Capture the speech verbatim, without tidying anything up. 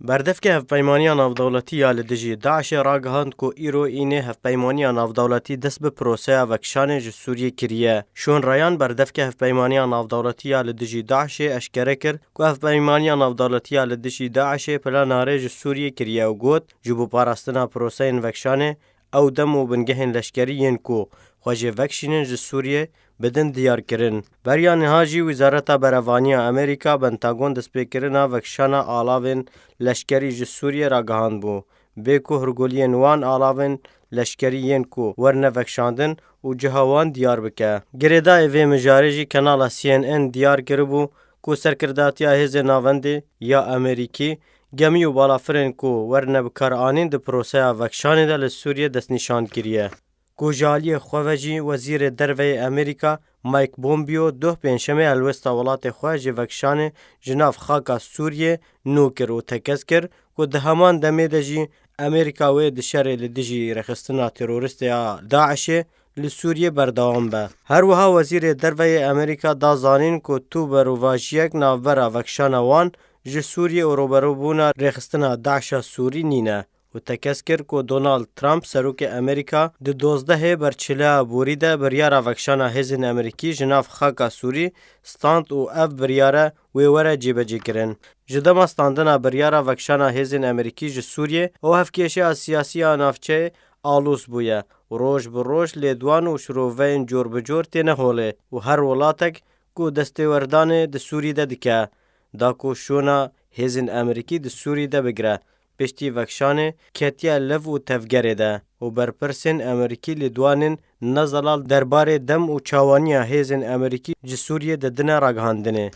Berdevke Hevpeymaniya Navdewletî ya li dijî DAIŞê ragihand ku îro înê hevpeymaniya navdewletî dest bi proseya vekişanê ji Sûriyê kiriye. Şûnreyan berdevke Hevpeymaniya Navdewletî ya li dijî DAIŞê eşkere kir ku Hevpeymaniya Navdewletî ya li dijî DAIŞê planarê ji Sûriyê kiriye û got, ji bo parastina proseyên vekişanê ew dem û bingehên leşkerî yên ku xwe jê vekişînin ji Sûriyê bidin diyar kirin. Beriya niha jî Wizareta Berevaniya Amerîka, Pentagon, destpêkirina vekişana alavên leşkerî ji Sûriyê ragihandbû, bê ku hurguliyên wan alavên leşkerî yên ku werine vekişandin û ciha wan diyar bike. Girêdayê vê mijarê jî kanala C N N diyar kiribû ku serkirdatiya Hêzên Navendê ya Amerîkî gemî û balafirên ku werine bikaranîn di proseya vekişanê de li Sûriyê destnîşan kiriye. Ku ji aliyê xwe ve jî Wezîrê Derve yê Amerîka Mike Pompeo doh pêncşemê helwesta welatê xwe ji vekişanê ji nav xaka Sûriyê nû kir û tekez kir ku di heman demê de jî Amerîka wê di şerê li dijî rêxistina terorîstê ya DAIŞê li Sûriyê berdewam be. Her wiha Wezîrê Derve yê Amerîka da zanîn ku tu berovajiyek navbera vekişana wan ji Sûriyê û rûberûbûna rêxistina DAIŞa Sûrî nîne û tekez kir ku Donald Trump, serokê Amerîka, di dozdehê berçileya borî de biryara vekişana hêzên Amerîkî ji nav xaka Sûrî stand û ev biryare wê were cêbecêkirin. Ji dema standina biryara vekişana hêzên Amerîkî ji Sûriyê û hevkêşeya siyasî ya navçeyê alûz bûye û roj bi roj lêdwan û şiroveyên cor bi cor têne holê û her welatek ku destêwerdanê di Sûrî de dike, da ku şûna hêzên Amerîkî di Sûrî de bigire, piştî vekişanê ketiye liv û tevgerê de û berpirsên Amerîkî lêdwanên nezelal derbarê dem û çawaniya hêzên Amerîkî ji Sûriyê didine ragihandinê.